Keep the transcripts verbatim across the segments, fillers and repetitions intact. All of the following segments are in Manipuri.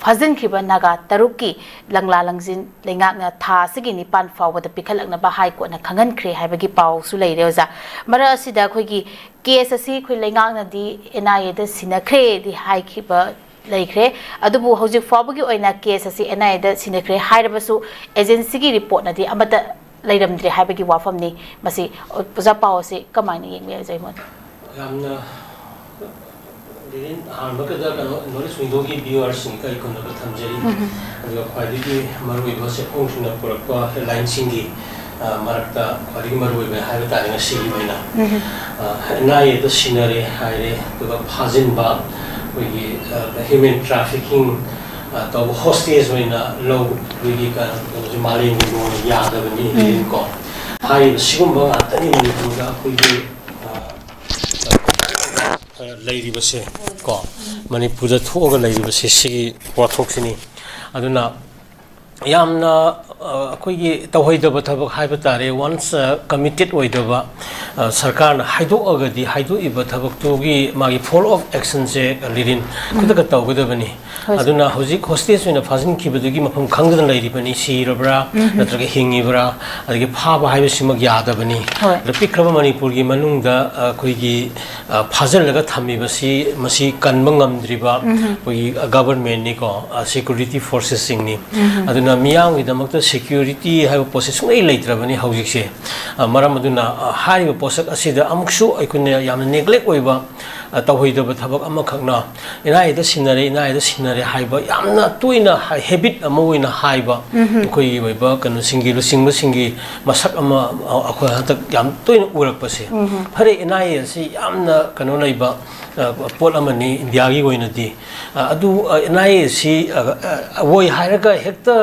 ꯐꯥꯖꯤꯟꯈꯤꯕ ꯅꯥꯒꯥ ꯇꯔꯨꯛꯀꯤ ꯂꯪꯂꯥ ꯂꯪꯖꯤꯟ ꯂꯩꯉꯥꯛꯅ ꯊꯥ ꯑꯁꯤꯒꯤ ꯅꯤꯄꯥꯟ ꯐꯥꯎꯕꯗ ꯄꯤꯈꯠꯂꯛꯅꯕ ꯍꯥꯏ ꯀꯣꯔꯠꯅ ꯈꯪꯍꯟꯈ꯭ꯔꯦ ꯍꯥꯏꯕꯒꯤ ꯄꯥꯎꯁꯨ ꯂꯩꯔꯦ ꯑꯣꯖꯥ꯫ ꯃꯔꯛ ꯑꯁꯤꯗ ꯑꯩꯈꯣꯏꯒꯤ ꯀꯦꯁ ꯑꯁꯤ ꯑꯩꯈꯣꯏ ꯂꯩꯉꯥꯛꯅꯗꯤ ꯑꯦꯟ ꯑꯥꯏ ꯑꯦꯗ ꯁꯤꯟꯅꯈ꯭ꯔꯦꯗꯤ ꯍꯥꯏꯈꯤꯕ ꯂꯩꯈ꯭ꯔꯦ꯫ ꯑꯗꯨꯕꯨ ꯍꯧꯖꯤꯛ ꯐꯥꯎꯕꯒꯤ ꯑꯣꯏꯅ ꯀꯦꯁ ꯑꯁꯤ ꯑꯦꯟ ꯑꯥꯏ ꯑꯦꯗ ꯁꯤꯟꯅꯈ꯭ꯔꯦ ꯍꯥꯏꯔꯕꯁꯨ ꯑꯦꯖꯦꯟꯁꯤꯒꯤ ꯔꯤꯄꯣꯔꯠꯅꯗꯤ ꯑꯃꯠꯇ ꯂꯩꯔꯝꯗ꯭ꯔꯦ ꯍꯥꯏꯕꯒꯤ ꯋꯥꯐꯝꯅꯤ꯫ ꯃꯁꯤ ꯑꯣꯖꯥ ꯄꯥꯎ ꯑꯁꯤ ꯀꯃꯥꯏꯅ ꯌꯦꯡꯕ ꯌꯥꯏ, ꯑꯣꯖꯥ ꯏꯃꯣꯟ? ꯌꯥꯝꯅ ꯂꯤꯔꯤꯟ ꯑꯍꯥꯟꯕꯒꯗ ꯀꯩꯅꯣ ꯅꯣꯔꯠ ꯏꯁ ꯋꯤꯡꯗꯣꯒꯤ ꯚ꯭ꯌꯨꯋꯔꯁꯤꯡꯗ ꯑꯩꯈꯣꯏꯅ ꯊꯝꯖꯔꯤ꯫ ꯑꯗꯨꯒ ꯈ꯭ꯋꯥꯏꯗꯒꯤ ꯃꯔꯨꯑꯣꯏꯕ ꯆꯦꯐꯣꯡꯁꯤꯡꯅ ꯄꯨꯔꯛꯄ ꯍꯦꯗꯂꯥꯏꯟꯁꯤꯡꯒꯤ ꯃꯔꯛꯇ ꯈ꯭ꯋꯥꯏꯗꯒꯤ ꯃꯔꯨꯑꯣꯏꯕ ꯍꯥꯏꯕ ꯇꯥꯔꯦ ꯉꯁꯤꯒꯤ ꯑꯣꯏꯅ ꯑꯦꯟ ꯑꯥꯏ ꯑꯦꯗ ꯁꯤꯟꯅꯔꯦ ꯍꯥꯏꯔꯦ꯫ ꯑꯗꯨꯒ ꯐꯥꯖꯤꯟꯕ, ꯑꯩꯈꯣꯏꯒꯤ ꯍ꯭ꯌꯨꯃꯦꯟ ꯇ꯭ꯔꯥꯐꯤꯀꯤꯡ ꯇꯧꯕ, ꯍꯣꯁꯇꯦꯖ ꯑꯣꯏꯅ ꯂꯧꯕꯒꯤ ꯀꯩꯅꯣꯁꯦ ꯃꯥꯂꯦꯝꯒꯤ ꯅꯣꯡꯃ ꯌꯥꯗꯕꯅꯤ ꯀꯣ꯫ ꯍꯥꯏꯔꯤꯕ ꯁꯤꯒꯨꯝꯕ ꯉꯥꯛꯇꯅꯤ ꯃꯅꯤꯄꯨꯔꯗ ꯑꯩꯈꯣꯏꯒꯤ ꯂꯩꯔꯤꯕꯁꯦ ꯀꯣ, ꯃꯅꯤꯄꯨꯔꯗ ꯊꯣꯛꯑꯒ ꯂꯩꯔꯤꯕꯁꯦ ꯁꯤꯒꯤ ꯋꯥꯊꯣꯛꯁꯤꯅꯤ꯫ ꯑꯗꯨꯅ ꯌꯥꯝꯅ ꯑꯩꯈꯣꯏꯒꯤ ꯇꯧꯍꯩꯗꯕ ꯊꯕꯛ ꯍꯥꯏꯕ ꯇꯥꯔꯦ꯫ ꯋꯥꯟꯁ ꯀꯃꯤꯇꯦꯠ ꯑꯣꯏꯗꯕ ꯁꯔꯀꯥꯔꯅ ꯍꯥꯏꯗꯣꯛꯑꯒꯗꯤ ꯍꯥꯏꯗꯣꯛꯏꯕ ꯊꯕꯛꯇꯨꯒꯤ ꯃꯥꯒꯤ ꯐꯣꯜ ꯑꯣꯐ ꯑꯦꯛꯁꯟꯁꯦ ꯂꯤꯔꯤꯟ ꯈꯨꯗꯛꯇ ꯇꯧꯒꯗꯕꯅꯤ꯫ ꯑꯗꯨꯅ ꯍꯧꯖꯤꯛ ꯍꯣꯁꯇꯦꯖ ꯑꯣꯏꯅ ꯐꯥꯖꯤꯟꯈꯤꯕꯗꯨꯒꯤ ꯃꯐꯝ ꯈꯪꯗꯅ ꯂꯩꯔꯤꯕꯅꯤ, ꯁꯤꯔꯕ꯭ꯔꯥ ꯅꯠꯇ꯭ꯔꯒ ꯍꯤꯡꯉꯤꯕ꯭ꯔꯥ, ꯑꯗꯒꯤ ꯐꯥꯕ ꯍꯥꯏꯕꯁꯤꯃꯛ ꯌꯥꯗꯕꯅꯤ꯫ ꯍꯣꯏ꯫ ꯑꯗ ꯄꯤꯛꯈ꯭ꯔꯕ ꯃꯅꯤꯄꯨꯔꯒꯤ ꯃꯅꯨꯡꯗ ꯑꯩꯈꯣꯏꯒꯤ ꯐꯥꯖꯤꯜꯂꯒ ꯊꯝꯃꯤꯕꯁꯤ ꯃꯁꯤ ꯀꯟꯕ ꯉꯝꯗ꯭ꯔꯤꯕ ꯑꯩꯈꯣꯏꯒꯤ ꯒꯕꯔꯟꯃꯦꯟꯅꯤꯀꯣ, ꯁꯦꯀ꯭ꯌꯨꯔꯤꯇꯤ ꯐꯣꯔꯁꯦꯁꯁꯤꯡꯅꯤ꯫ ꯑꯗꯨꯅ ꯃꯤꯌꯥꯝꯒꯤꯗꯃꯛꯇ ꯁꯦꯀ꯭ꯌꯨꯔꯤꯇꯤ ꯍꯥꯏꯕ ꯄꯣꯠꯁꯤ ꯁꯨꯡꯂꯩ ꯂꯩꯇ꯭ꯔꯕꯅꯤ ꯍꯧꯖꯤꯛꯁꯦ꯫ ꯃꯔꯝ ꯑꯗꯨꯅ ꯍꯥꯏꯔꯤꯕ ꯄꯣꯠꯁꯛ ꯑꯁꯤꯗ ꯑꯃꯨꯛꯁꯨ ꯑꯩꯈꯣꯏꯅ ꯌꯥꯝꯅ ꯅꯦꯒ꯭ꯂꯦꯛ ꯑꯣꯏꯕ ꯇꯧꯍꯩꯗꯕ ꯊꯕꯛ ꯑꯃꯈꯛꯅ ꯑꯦꯟ ꯑꯥꯏ ꯑꯦꯗ ꯁꯤꯟꯅꯔꯦ, ꯑꯦꯟ ꯑꯥꯏ ꯑꯦꯗ ꯁꯤꯟꯅꯔꯦ ꯍꯥꯏꯕ ꯌꯥꯝꯅ ꯇꯣꯏꯅ ꯍꯦꯕꯤꯠ ꯑꯃ ꯑꯣꯏꯅ ꯍꯥꯏꯕ ꯑꯩꯈꯣꯏꯒꯤ ꯑꯣꯏꯕ ꯀꯩꯅꯣꯁꯤꯡꯒꯤ ꯂꯨꯆꯤꯡꯕꯁꯤꯡꯒꯤ ꯃꯁꯛ ꯑꯃ ꯑꯩꯈꯣꯏ ꯍꯟꯗꯛ ꯌꯥꯝ ꯇꯣꯏꯅ ꯎꯔꯛꯄꯁꯦ꯫ ꯐꯔꯦ, ꯑꯦꯟ ꯑꯥꯏ ꯑꯦ ꯑꯁꯤ ꯌꯥꯝꯅ ꯀꯩꯅꯣ ꯂꯩꯕ ꯄꯣꯠ ꯑꯃꯅꯤ ꯏꯟꯗꯤꯌꯥꯒꯤ ꯑꯣꯏꯅꯗꯤ꯫ ꯑꯗꯨ ꯑꯦꯟ ꯑꯥꯏ ꯑꯦ ꯑꯁꯤ ꯑꯣꯏ ꯍꯥꯏꯔꯒ ꯍꯦꯛꯇ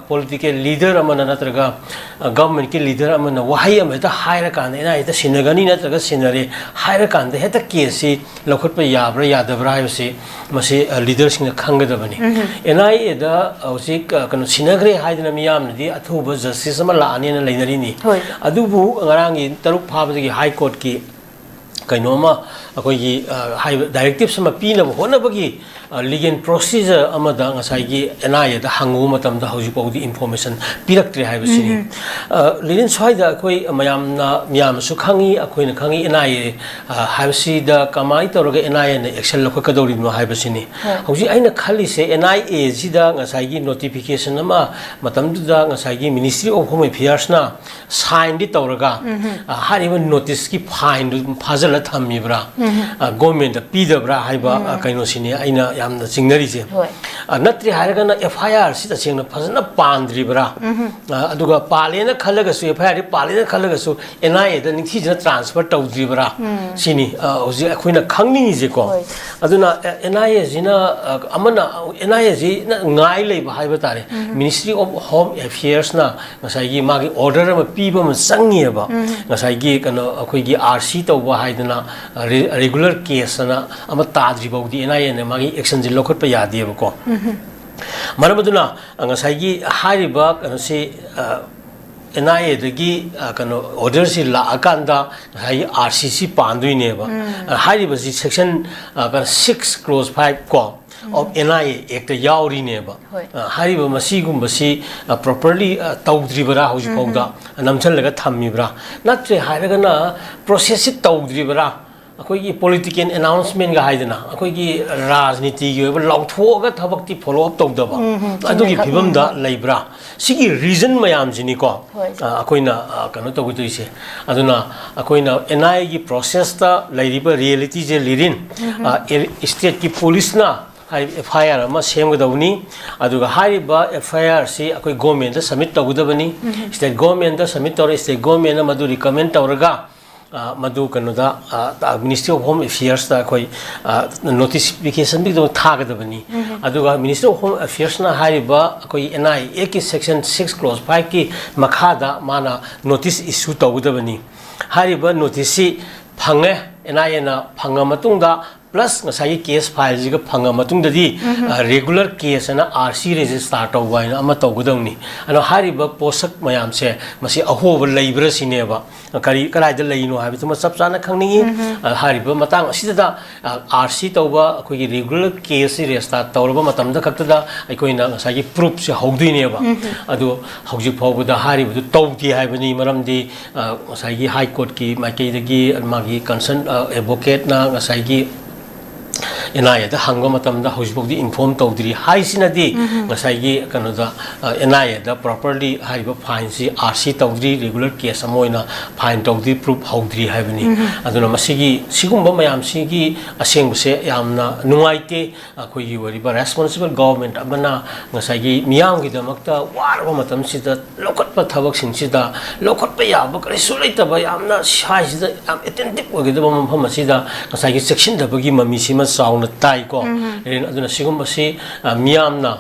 ꯄꯣꯂꯤꯇꯤꯀꯦꯜ ꯂꯤꯗꯔ ꯑꯃꯅ ꯅꯠꯇ꯭ꯔꯒ ꯒꯚꯔꯟꯃꯦꯟꯠꯀꯤ ꯂꯤꯗꯔ ꯑꯃꯅ ꯋꯥꯍꯩ ꯑꯃ ꯍꯦꯛꯇ ꯍꯥꯏꯔꯀꯥꯟꯗ ꯑꯦꯟ ꯑꯥꯏ ꯑꯦꯗ ꯁꯤꯟꯅꯒꯅꯤ ꯅꯠꯇ꯭ꯔꯒ ꯁꯤꯟꯅꯔꯦ ꯍꯥꯏꯔꯀꯥꯟꯗ ꯍꯦꯛꯇ ꯀꯦꯁꯁꯤ ꯂꯧꯈꯠꯄ ꯌꯥꯕ꯭ꯔꯥ ꯌꯥꯗꯕ꯭ꯔꯥ ꯍꯥꯏꯕꯁꯤ ꯃꯁꯤ ꯂꯤꯗꯔꯁꯤꯡꯅ ꯈꯪꯒꯗꯕꯅꯤ꯫ ꯑꯦꯟ ꯑꯥꯏ ꯑꯦꯗ ꯍꯧꯖꯤꯛ ꯀꯩꯅꯣ ꯁꯤꯟꯅꯈ꯭ꯔꯦ ꯍꯥꯏꯗꯅ ꯃꯤꯌꯥꯝꯅꯗꯤ ꯑꯊꯨꯕ ꯖꯁꯇꯤꯁ ꯑꯃ ꯂꯥꯛꯑꯅꯤꯅ ꯂꯩꯅꯔꯤꯅꯤ꯫ ꯍꯣꯏ꯫ ꯑꯗꯨꯕꯨ ꯉꯔꯥꯡꯒꯤ ꯇꯔꯨꯛ ꯐꯥꯕꯗꯒꯤ ꯍꯥꯏ ꯀꯣꯔꯠꯀꯤ ꯀꯩꯅꯣꯝꯃ ꯑꯩꯈꯣꯏꯒꯤ ꯍꯥꯏꯕ ꯗꯥꯏꯔꯦꯛꯇꯤꯞꯁ ꯑꯃ ꯄꯤꯅꯕ ꯍꯣꯠꯅꯕꯒꯤ ꯂꯤꯒꯦꯜ ꯄ꯭ꯔꯣꯁꯤꯖꯔ ꯑꯃꯗ ꯉꯁꯥꯏꯒꯤ ꯑꯦꯟ ꯑꯥꯏ ꯑꯦꯗ ꯍꯪꯉꯨꯕ ꯃꯇꯝꯗ ꯍꯧꯖꯤꯛ ꯐꯥꯎꯗꯤ ꯏꯟꯐꯣꯔꯃꯦꯁꯟ ꯄꯤꯔꯛꯇ꯭ꯔꯦ ꯍꯥꯏꯕꯁꯤꯅꯤ꯫ ꯂꯤꯂꯤꯟ, ꯁ꯭ꯋꯥꯏꯗ ꯑꯩꯈꯣꯏ ꯃꯌꯥꯝꯅ, ꯃꯌꯥꯝꯅꯁꯨ ꯈꯪꯉꯤ, ꯑꯩꯈꯣꯏꯅ ꯈꯪꯉꯤ, ꯑꯦꯟ ꯑꯥꯏ ꯑꯦ ꯍꯥꯏꯕꯁꯤꯗ ꯀꯃꯥꯏꯅ ꯇꯧꯔꯒ ꯑꯦꯟ ꯑꯥꯏ ꯑꯦꯅ ꯑꯦꯛꯁꯟ ꯂꯧꯈꯠꯀꯗꯧꯔꯤꯕꯅꯣ ꯍꯥꯏꯕꯁꯤꯅꯤ꯫ ꯍꯧꯖꯤꯛ ꯑꯩꯅ ꯈꯜꯂꯤꯁꯦ, ꯑꯦꯟ ꯑꯥꯏ ꯑꯦꯁꯤꯗ ꯉꯁꯥꯏꯒꯤ ꯅꯣꯇꯤꯐꯤꯀꯦꯁꯟ ꯑꯃ ꯃꯇꯝꯗꯨꯗ ꯉꯁꯥꯏꯒꯤ ꯃꯤꯅꯤꯁꯇ꯭ꯔꯤ ꯑꯣꯐ ꯍꯣꯝ ꯑꯦꯐꯤꯌꯔꯁꯅ ꯁꯥꯏꯟꯗꯤ ꯇꯧꯔꯒ, ꯍꯥꯏꯔꯤꯕ ꯅꯣꯇꯤꯁꯀꯤ ꯐꯥꯏꯟꯗꯨ ꯐꯥꯖꯤꯜꯂ ꯊꯝꯃꯤꯕ꯭ꯔꯥ, ꯒꯣꯔꯃꯦꯟꯗ ꯄꯤꯗꯕ꯭ꯔꯥ ꯍꯥꯏꯕ ꯀꯩꯅꯣꯁꯤꯅꯤ ꯑꯩꯅ ꯌꯥꯝꯅ ꯆꯤꯡꯅꯔꯤꯁꯦ꯫ ꯅꯠꯇ꯭ꯔꯦ ꯍꯥꯏꯔꯒꯅ ꯑꯦꯐ ꯑꯥꯏ ꯑꯥꯔꯁꯤ ꯇꯁꯦꯡꯅ ꯐꯖꯅ ꯄꯥꯟꯗ꯭ꯔꯤꯕ꯭ꯔꯥ, ꯑꯗꯨꯒ ꯄꯥꯜꯂꯦꯅ ꯈꯜꯂꯒꯁꯨ, ꯑꯦꯐ ꯑꯥꯏ ꯑꯥꯔꯗꯤ ꯄꯥꯜꯂꯦꯅ ꯈꯜꯂꯒꯁꯨ ꯑꯦꯟ ꯑꯥꯏ ꯑꯦꯗ ꯅꯤꯡꯊꯤꯖꯅ ꯇ꯭ꯔꯥꯟꯁꯐꯔ ꯇꯧꯗ꯭ꯔꯤꯕ꯭ꯔꯥ, ꯁꯤꯅꯤ ꯍꯧꯖꯤꯛ ꯑꯩꯈꯣꯏꯅ ꯈꯪꯅꯤꯡꯉꯤꯁꯦꯀꯣ꯫ ꯑꯗꯨꯅ ꯑꯦꯟ ꯑꯥꯏ ꯑꯦꯁꯤꯅ, ꯑꯃꯅ, ꯑꯦꯟ ꯑꯥꯏ ꯑꯦꯁꯤꯅ ꯉꯥꯏ ꯂꯩꯕ ꯍꯥꯏꯕ ꯇꯥꯔꯦ꯫ ꯃꯤꯅꯤꯁꯇ꯭ꯔꯤ ꯑꯣꯐ ꯍꯣꯝ ꯑꯦꯐꯤꯌꯔꯁꯅ ꯉꯁꯥꯏꯒꯤ ꯃꯥꯒꯤ ꯑꯣꯔꯗꯔ ꯑꯃ ꯄꯤꯕ ꯑꯃ ꯆꯪꯉꯤꯑꯕ꯫ ꯉꯁꯥꯏꯒꯤ ꯀꯩꯅꯣ, ꯑꯩꯈꯣꯏꯒꯤ ꯑꯥꯔ ꯁꯤ ꯇꯧꯕ ꯍꯥꯏꯗꯅ, ꯔꯦꯒꯨꯂꯔ ꯀꯦꯁ ꯑꯅ ꯑꯃ ꯇꯥꯗ꯭ꯔꯤ ꯐꯥꯎꯗꯤ ꯑꯦꯟ ꯑꯥꯏ ꯑꯦꯅ ꯃꯥꯒꯤ ꯑꯦꯛꯁꯟꯁꯦ ꯂꯧꯈꯠꯄ ꯌꯥꯗꯦꯕꯀꯣ꯫ ꯃꯔꯝ ꯑꯗꯨꯅ ꯉꯁꯥꯏꯒꯤ ꯍꯥꯏꯔꯤꯕ ꯀꯩꯅꯣꯁꯤ, ꯑꯦꯟ ꯑꯥꯏ ꯑꯦꯗꯒꯤ ꯀꯩꯅꯣ, ꯑꯣꯔꯗꯔꯁꯤ ꯂꯥꯛꯑꯀꯥꯟꯗ ꯉꯁꯥꯏꯒꯤ ꯑꯥꯔ ꯁꯤ ꯁꯤ ꯄꯥꯟꯗꯣꯏꯅꯦꯕ꯫ ꯍꯥꯏꯔꯤꯕꯁꯤ ꯁꯦꯛꯁꯟ ꯀꯩꯅꯣ, ꯁꯤꯛꯁ ꯀ꯭ꯂꯣꯖ ꯐꯥꯏꯚ ꯀꯣ, of N I A act ꯌꯥꯎꯔꯤꯅꯦꯕ꯫ ꯍꯥꯏꯔꯤꯕ ꯃꯁꯤꯒꯨꯝꯕꯁꯤ ꯄ꯭ꯔꯣꯄꯔꯂꯤ ꯇꯧꯗ꯭ꯔꯤꯕꯔꯥ, ꯍꯧꯖꯤꯛ ꯐꯥꯎꯗ ꯅꯝꯁꯤꯜꯂꯒ ꯊꯝꯃꯤꯕ꯭ꯔꯥ, ꯅꯠꯇ꯭ꯔꯦ ꯍꯥꯏꯔꯒꯅ ꯄ꯭ꯔꯣꯁꯦꯁꯁꯤ ꯇꯧꯗ꯭ꯔꯤꯕꯔꯥ, ꯑꯩꯈꯣꯏꯒꯤ ꯄꯣꯂꯤꯇꯤꯀꯦꯜ ꯑꯦꯅꯥꯎꯟꯁꯃꯦꯟꯒ ꯍꯥꯏꯗꯅ ꯑꯩꯈꯣꯏꯒꯤ ꯔꯥꯖꯅꯤꯇꯤꯒꯤ ꯑꯣꯏꯕ ꯂꯥꯎꯊꯣꯛꯑꯒ ꯊꯕꯛꯇꯤ ꯐꯣꯂꯣ ꯑꯞ ꯇꯧꯗꯕ, ꯑꯗꯨꯒꯤ ꯐꯤꯕꯝꯗ ꯂꯩꯕ꯭ꯔꯥ? ꯁꯤꯒꯤ ꯔꯤꯖꯟ ꯃꯌꯥꯝꯁꯤꯅꯤꯀꯣ, ꯑꯩꯈꯣꯏꯅ ꯀꯩꯅꯣ ꯇꯧꯒꯗꯣꯏꯁꯦ꯫ ꯑꯗꯨꯅ ꯑꯩꯈꯣꯏꯅ ꯑꯦꯟ ꯑꯥꯏ ꯑꯦꯒꯤ ꯄ꯭ꯔꯣꯁꯦꯁꯇ ꯂꯩꯔꯤꯕ ꯔꯤꯌꯦꯂꯤꯇꯤꯁꯦ ꯂꯤꯔꯤꯟ, ꯁ꯭ꯇꯦꯠꯀꯤ ꯄꯨꯂꯤꯁꯅ ꯍꯥꯏꯔꯤꯕ ꯑꯦꯐ ꯑꯥꯏ ꯑꯥꯔ ꯑꯃ ꯁꯦꯝꯒꯗꯧꯕꯅꯤ꯫ ꯑꯗꯨꯒ ꯍꯥꯏꯔꯤꯕ ꯑꯦꯐ ꯑꯥꯏ ꯑꯥꯔꯁꯤ ꯑꯩꯈꯣꯏ ꯒꯣꯔꯃꯦꯟꯗ ꯁꯕꯃꯤꯠ ꯇꯧꯒꯗꯕꯅꯤ꯫ ꯁ꯭ꯇꯦꯠ ꯒꯣꯔꯃꯦꯟꯗ ꯁꯕꯃꯤꯠ ꯇꯧꯔꯦ, ꯁ꯭ꯇꯦꯠ ꯒꯣꯔꯃꯦꯟꯅ ꯃꯗꯨ ꯔꯤꯀꯃꯦꯟ ꯇꯧꯔꯒ, ꯃꯗꯨ ꯀꯩꯅꯣꯗ, ꯃꯤꯅꯤꯁꯇ꯭ꯔꯤ ꯑꯣꯐ ꯍꯣꯝ ꯑꯦꯐꯤꯌꯔꯁꯇ ꯑꯩꯈꯣꯏ ꯅꯣꯇꯤꯐꯤꯀꯦꯁꯟꯗꯨ ꯊꯥꯒꯗꯕꯅꯤ꯫ ꯑꯗꯨꯒ ꯃꯤꯅꯤꯁꯇ꯭ꯔꯤ ꯑꯣꯐ ꯍꯣꯝ ꯑꯦꯐꯤꯌꯔꯁꯅ ꯍꯥꯏꯔꯤꯕ ꯑꯩꯈꯣꯏꯒꯤ ꯑꯦꯟ ꯑꯥꯏ ꯑꯦ ꯑꯦꯛꯀꯤ ꯁꯦꯛꯁꯟ ꯁꯤꯛꯁ ꯀ꯭ꯂꯣꯖ ꯐꯥꯏꯚꯀꯤ ꯃꯈꯥꯗ ꯃꯥꯅ ꯅꯣꯇꯤꯁ ꯏꯁꯨ ꯇꯧꯒꯗꯕꯅꯤ꯫ ꯍꯥꯏꯔꯤꯕ ꯅꯣꯇꯤꯁꯁꯤ ꯐꯪꯉꯦ, ꯑꯦꯟ ꯑꯥꯏ ꯑꯦꯅ ꯐꯪꯉ ꯃꯇꯨꯡꯗ ꯄ꯭ꯂꯁ ꯉꯁꯥꯏꯒꯤ ꯀꯦꯁ ꯐꯥꯏꯜꯁꯤꯒ ꯐꯪꯉ ꯃꯇꯨꯡꯗꯗꯤ, ꯎꯝ꯫ ꯑ, ꯔꯤꯒꯨꯂꯔ ꯀꯦꯁ ꯑꯅ ꯑꯥꯔ ꯁꯤ ꯔꯦꯖꯤꯁꯇꯥꯔ ꯇꯧꯕ ꯍꯥꯏꯅ ꯑꯃ ꯇꯧꯒꯗꯧꯅꯤ꯫ ꯑꯗꯣ ꯍꯥꯏꯔꯤꯕ ꯄꯣꯠꯁꯛ ꯃꯌꯥꯝꯁꯦ ꯃꯁꯤ ꯑꯍꯣꯕ ꯂꯩꯕ꯭ꯔꯥ ꯁꯤꯅꯦꯕ꯫ ꯀꯔꯤ, ꯀꯗꯥꯏꯗ ꯂꯩꯔꯤꯅꯣ ꯍꯥꯏꯕꯗꯨꯃ ꯆꯞ ꯆꯥꯅ ꯈꯪꯅꯤꯡꯉꯤ꯫ ꯎꯝ꯫ ꯑ, ꯍꯥꯏꯔꯤꯕ ꯃꯇꯥꯡ ꯑꯁꯤꯗ, ꯑ, ꯑꯥꯔ ꯁꯤ ꯇꯧꯕ, ꯑꯩꯈꯣꯏꯒꯤ ꯔꯤꯒꯨꯂꯔ ꯀꯦꯁꯁꯤ ꯔꯦꯖꯤꯁꯇꯥꯔ ꯇꯧꯔꯕ ꯃꯇꯝꯗ ꯈꯛꯇꯗ ꯑꯩꯈꯣꯏꯅ ꯉꯁꯥꯏꯒꯤ ꯄ꯭ꯔꯨꯐꯁꯦ ꯍꯧꯗꯣꯏꯅꯦꯕ꯫ ꯎꯝ꯫ ꯑꯗꯨ ꯍꯧꯖꯤꯛ ꯐꯥꯎꯕꯗ ꯍꯥꯏꯔꯤꯕꯗꯨ ꯇꯧꯗꯦ ꯍꯥꯏꯕꯅꯤ꯫ ꯃꯔꯝꯗꯤ, ꯑ, ꯉꯁꯥꯏꯒꯤ ꯍꯥꯏ ꯀꯣꯔꯠꯀꯤ ꯃꯥꯏꯀꯩꯗꯒꯤ ꯃꯥꯒꯤ ꯀꯟꯁꯔꯟ, ꯑ, ꯑꯦꯗꯚꯣꯀꯦꯠꯅ ꯉꯁꯥꯏꯒꯤ ꯑꯦꯟ ꯑꯥꯏ ꯑꯦꯗ ꯍꯪꯕ ꯃꯇꯝꯗ ꯍꯧꯖꯤꯛꯐꯥꯎꯗꯤ ꯏꯟꯐꯣꯔꯝ ꯇꯧꯗ꯭ꯔꯤ ꯍꯥꯏꯁꯤꯅꯗꯤ, ꯎꯝ꯫ ꯉꯁꯥꯏꯒꯤ ꯀꯩꯅꯣꯗ, ꯑ, ꯑꯦꯟ ꯑꯥꯏ ꯑꯦꯗ ꯄ꯭ꯔꯣꯄꯔꯂꯤ ꯍꯥꯏꯔꯤꯕ ꯐꯥꯏꯟꯁꯤ ꯑꯥꯔ ꯁꯤ ꯇꯧꯗ꯭ꯔꯤ, ꯔꯤꯒꯨꯂꯔ ꯀꯦꯁ ꯑꯃ ꯑꯣꯏꯅ ꯐꯥꯏꯟ ꯇꯧꯗ꯭ꯔꯤ, ꯄ꯭ꯔꯨꯐ ꯍꯧꯗ꯭ꯔꯤ ꯍꯥꯏꯕꯅꯤ꯫ ꯎꯝ꯫ ꯑꯗꯨꯅ ꯃꯁꯤꯒꯤ, ꯁꯤꯒꯨꯝꯕ ꯃꯌꯥꯝꯁꯤꯒꯤ ꯑꯁꯦꯡꯕꯁꯦ ꯌꯥꯝꯅ ꯅꯨꯡꯉꯥꯏꯇꯦ꯫ ꯑꯩꯈꯣꯏꯒꯤ ꯑꯣꯏꯔꯤꯕ ꯔꯦꯁꯄꯣꯟꯁꯤꯕꯜ ꯒꯣꯚꯔꯟꯃꯦꯟꯠ ꯑꯃꯅ ꯉꯁꯥꯏꯒꯤ ꯃꯤꯌꯥꯝꯒꯤꯗꯃꯛꯇ ꯋꯥꯔꯕ ꯃꯇꯝꯁꯤꯗ ꯂꯧꯈꯠꯄ ꯊꯕꯛꯁꯤꯡꯁꯤꯗ ꯂꯧꯈꯠꯄ ꯌꯥꯕ ꯀꯔꯤꯁꯨ ꯂꯩꯇꯕ, ꯌꯥꯝꯅ ꯁ꯭ꯋꯥꯏꯁꯤꯗ ꯌꯥꯝ ꯑꯦꯇꯦꯟꯇꯤꯞ ꯑꯣꯏꯒꯗꯕ ꯃꯐꯝ ꯑꯁꯤꯗ ꯉꯁꯥꯏꯒꯤ ꯆꯦꯛꯁꯤꯟꯗꯕꯒꯤ ꯃꯃꯤꯁꯤꯃ ꯆꯥꯎꯅ ꯇꯥꯏꯀꯣ꯫ ꯎꯝ꯫ ꯑꯗꯨꯅ ꯁꯤꯒꯨꯝꯕꯁꯤ, ꯑ, ꯃꯤꯌꯥꯝꯅ,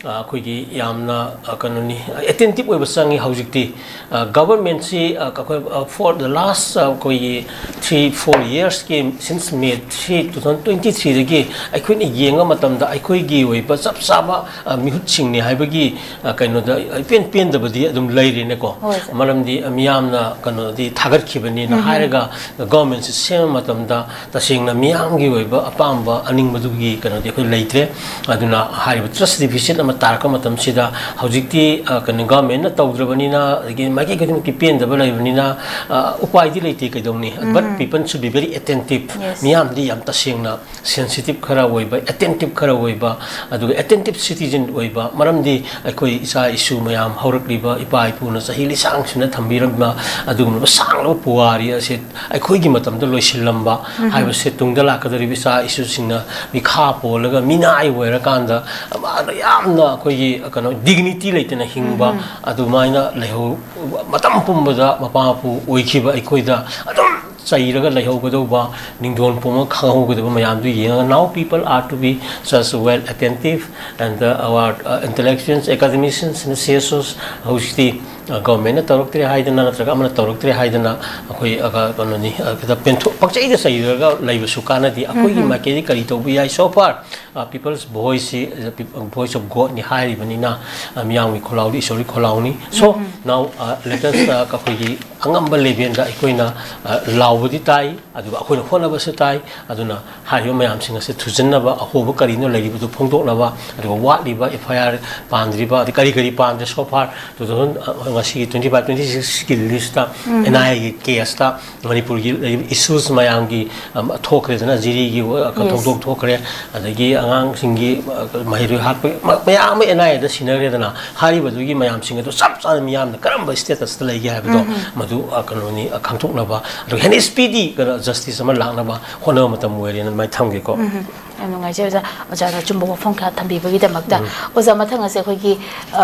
ꯑ, ꯑꯩꯈꯣꯏꯒꯤ ꯌꯥꯝꯅ, ꯑ, ꯀꯩꯅꯣꯅꯤ, ꯑꯦꯇꯦꯟꯇꯤꯞ ꯑꯣꯏꯕ ꯆꯪꯉꯤ ꯍꯧꯖꯤꯛꯇꯤ꯫ ꯑ, ꯒꯚꯔꯟꯃꯦꯟꯠꯁꯤ, ꯑ, ꯑꯩꯈꯣꯏ, ꯑ, for the last, ꯑ, ꯑꯩꯈꯣꯏꯒꯤ three four yearsꯀꯤ, since May three two thousand twenty threeꯗꯒꯤ ꯑꯩꯈꯣꯏꯅ ꯌꯦꯡꯕ ꯃꯇꯝꯗ ꯑꯩꯈꯣꯏꯒꯤ ꯑꯣꯏꯕ ꯆꯞ ꯆꯥꯕ, ꯑ, ꯃꯤꯍꯨꯠꯁꯤꯡꯅꯤ ꯍꯥꯏꯕꯒꯤ, ꯑ, ꯀꯩꯅꯣꯗ ꯏꯄꯦꯟ ꯄꯦꯟꯗꯕꯗꯤ ꯑꯗꯨꯝ ꯂꯩꯔꯦꯅꯦꯀꯣ꯫ ꯍꯣꯏ, ꯁꯥꯔ꯫ ꯃꯔꯝꯗꯤ, ꯑ, ꯃꯤꯌꯥꯝꯅ ꯀꯩꯅꯣꯗꯤ ꯊꯥꯒꯠꯈꯤꯕꯅꯤꯅ ꯎꯝ꯫ ꯍꯥꯏꯔꯒ ꯒꯚꯔꯟꯃꯦꯟꯠꯁꯤ ꯁꯦꯝꯕ ꯃꯇꯝꯗ ꯇꯁꯦꯡꯅ ꯃꯤꯌꯥꯝꯒꯤ ꯑꯣꯏꯕ ꯑꯄꯥꯝꯕ ꯑꯅꯤꯡꯕꯗꯨꯒꯤ ꯀꯩꯅꯣꯗꯤ ꯑꯩꯈꯣꯏ ꯂꯩꯇ꯭ꯔꯦ꯫ ꯑꯗꯨꯅ ꯍꯥꯏꯔꯤꯕ ꯇ꯭ꯔꯁ ꯗꯤꯐꯤꯁꯤꯠ ꯑꯃ ꯇꯥꯔꯛꯄ ꯃꯇꯝꯁꯤꯗ ꯍꯧꯖꯤꯛꯇꯤ, ꯑ, ꯀꯩꯅꯣ, ꯒꯚꯔꯟꯃꯦꯟꯠꯅ ꯇꯧꯗ꯭ꯔꯕꯅꯤꯅ, ꯑꯗꯒꯤ ꯃꯥꯏꯀꯩ ꯈꯨꯗꯤꯡꯃꯛꯀꯤ ꯄꯦꯟꯗꯕ ꯂꯩꯕꯅꯤꯅ, ꯑ, ꯎꯄꯥꯏꯗꯤ ꯂꯩꯇꯦ, ꯀꯩꯗꯧꯅꯤ? But um. People should be very attentive. Yes. ꯃꯤꯌꯥꯝꯗꯤ ꯌꯥꯝ ꯇꯁꯦꯡꯅ ꯁꯦꯟꯁꯤꯇꯤꯞ ꯈꯔ ꯑꯣꯏꯕ, ꯑꯦꯇꯦꯟꯇꯤꯞ ꯈꯔ ꯑꯣꯏꯕ, ꯑꯗꯨꯒ ꯑꯦꯇꯦꯟꯇꯤꯞ ꯁꯤꯇꯤꯖꯟ ꯑꯣꯏꯕ, ꯃꯔꯝꯗꯤ ꯑꯩꯈꯣꯏ ꯏꯆꯥ ꯏꯁꯨ ꯃꯌꯥꯝ, ꯍꯧꯔꯛꯂꯤꯕ ꯏꯄꯥ ꯏꯄꯨꯅ ꯆꯍꯤ ꯂꯤꯁꯥꯡꯁꯤꯡꯅ ꯊꯝꯕꯤꯔꯝꯕ ꯑꯗꯨꯒꯨꯝꯂꯕ ꯁꯥꯡꯂꯕ ꯄꯨꯋꯥꯔꯤ ꯑꯁꯦ ꯑꯩꯈꯣꯏꯒꯤ ꯃꯇꯝꯗ ꯂꯣꯏꯁꯤꯜꯂꯝꯕ ꯎꯝ꯫ ꯍꯥꯏꯕꯁꯦ ꯇꯨꯡꯗ ꯂꯥꯛꯀꯗꯧꯔꯤꯕ ꯏꯆꯥ ꯏꯁꯨꯁꯤꯡꯅ ꯃꯤꯈꯥ ꯄꯣꯜꯂꯒ ꯃꯤꯅꯥꯏ ꯑꯣꯏꯔꯀꯥꯟꯗ ꯃꯥꯅ ꯌꯥꯝꯅ ꯑꯩꯈꯣꯏꯒꯤ ꯀꯩꯅꯣ ꯗꯤꯒꯅꯤꯇꯤ ꯂꯩꯇꯅ ꯍꯤꯡꯕ ꯎꯝ꯫ ꯑꯗꯨꯃꯥꯏꯅ ꯂꯩꯍꯧ-, ꯃꯇꯝ ꯄꯨꯝꯕꯗ ꯃꯄꯥ ꯃꯄꯨ ꯑꯣꯏꯈꯤꯕ ꯑꯩꯈꯣꯏꯗ ꯑꯗꯨꯝ ꯆꯩꯔꯒ ꯂꯩꯍꯧꯒꯗꯧꯕ, ꯅꯤꯡꯗꯣꯟ ꯄꯣꯝꯃꯒ ꯈꯪꯍꯧꯒꯗꯕ ꯃꯌꯥꯝꯗꯨ ꯌꯦꯡꯉꯒ, now people are to be such well attentive and, uh, our, uh, intellectuals, academicians and C S Os ꯍꯧꯖꯤꯛꯇꯤ ꯒꯚꯔꯟꯃꯦꯟꯅ ꯇꯧꯔꯛꯇ꯭ꯔꯦ ꯍꯥꯏꯗꯅ ꯅꯠꯇ꯭ꯔꯒ ꯑꯃꯅ ꯇꯧꯔꯛꯇ꯭ꯔꯦ ꯍꯥꯏꯗꯅ ꯑꯩꯈꯣꯏ ꯑ, ꯀꯩꯅꯣꯅꯤ, ꯑ, ꯈꯤꯇ ꯄꯦꯟꯊꯣꯛ-, ꯄꯪꯆꯩꯗ ꯆꯩꯔꯒ ꯂꯩꯕꯁꯨ ꯀꯥꯟꯅꯗꯦ꯫ ꯑꯩꯈꯣꯏꯒꯤ ꯃꯥꯏꯀꯩꯗꯒꯤ ꯀꯔꯤ ꯇꯧꯕ ꯌꯥꯏ? So far, ꯑ, People's Voice ꯁꯤ, ꯑ, Voice of God ꯅꯤ ꯍꯥꯏꯔꯤꯕꯅꯤꯅ, ꯑ, ꯃꯤꯌꯥꯝꯒꯤ ꯈꯣꯜꯂꯥꯎꯗꯤ ꯏꯁꯣꯔꯒꯤ ꯈꯣꯜꯂꯥꯎꯅꯤ꯫ So now, ꯑ, let us, ꯑ, ꯑꯩꯈꯣꯏꯒꯤ ꯑꯉꯝꯕ level ꯗ ꯑꯩꯈꯣꯏꯅ, ꯑ, ꯂꯥꯎꯕꯗꯤ ꯇꯥꯏ, ꯑꯗꯨꯒ ꯑꯩꯈꯣꯏꯅ ꯍꯣꯠꯅꯕꯁꯨ ꯇꯥꯏ꯫ ꯑꯗꯨꯅ ꯍꯥꯏꯔꯤꯕ ꯃꯌꯥꯝꯁꯤꯡ ꯑꯁꯤ ꯊꯨꯖꯤꯟꯅꯕ, ꯑꯍꯣꯕ ꯀꯔꯤꯅꯣ ꯂꯩꯔꯤꯕꯗꯨ ꯐꯣꯡꯗꯣꯛꯅꯕ, ꯑꯗꯨꯒ ꯋꯥꯠꯂꯤꯕ F I R ꯄꯥꯟꯗ꯭ꯔꯤꯕ, ꯑꯗꯩ ꯀꯔꯤ ꯀꯔꯤ ꯄꯥꯟꯗ꯭ꯔꯦ so far, two thousand, ꯑ, ꯉꯁꯤꯒꯤ twenty five twenty six ꯀꯤ list ꯇ, N I A ꯒꯤ case ꯇ ꯃꯅꯤꯄꯨꯔꯒꯤ ꯂꯩꯔꯤꯕ issues ꯃꯌꯥꯝꯒꯤ, ꯑꯝ, ꯊꯣꯛꯈ꯭ꯔꯦꯗꯅ, ꯖꯤꯔꯤꯒꯤ, ꯑ, ꯊꯧꯗꯣꯛ ꯊꯣꯛꯈ꯭ꯔꯦ, ꯑꯗꯒꯤ ꯑꯉꯥꯡꯁꯤꯡꯒꯤ, ꯑ, ꯃꯍꯩꯔꯣꯏ ꯍꯥꯠꯄ ꯃ-, ꯃꯌꯥꯝ ꯑꯃ N I A ꯗ ꯁꯤꯟꯅꯈ꯭ꯔꯦꯗꯅ, ꯍꯥꯏꯔꯤꯕꯗꯨꯒꯤ ꯃꯌꯥꯝꯁꯤꯡ ꯑꯗꯨ ꯆꯞ ꯆꯥꯅ ꯃꯤꯌꯥꯝꯅ ꯀꯔꯝꯕ status ꯇ ꯂꯩꯒꯦ ꯍꯥꯏꯕꯗꯣ ꯃꯗꯨ, ꯑ, ꯀꯩꯅꯣꯅꯤ, ꯑ, ꯈꯪꯗꯣꯛꯅꯕ, ꯑꯗꯨꯒ ꯍꯦꯟꯅ speedy ꯀꯩꯅꯣ justice ꯑꯃ ꯂꯥꯛꯅꯕ ꯍꯣꯠꯅꯕ ꯃꯇꯝ ꯑꯣꯏꯔꯦꯅ ꯑꯗꯨꯃꯥꯏꯅ ꯊꯝꯒꯦꯀꯣ꯫ ꯎꯝ, ꯌꯥꯝ ꯅꯨꯡꯉꯥꯏꯖꯩ ꯑꯣꯖꯥ, ꯑꯣꯖꯥꯅ ꯑꯆꯨꯝꯕ ꯋꯥꯐꯝ ꯀꯌꯥ ꯊꯝꯕꯤꯕꯒꯤꯗꯃꯛꯇ꯫ ꯎꯝ꯫ ꯑꯣꯖꯥ, ꯃꯊꯪ ꯑꯁꯦ ꯑꯩꯈꯣꯏꯒꯤ, ꯑ,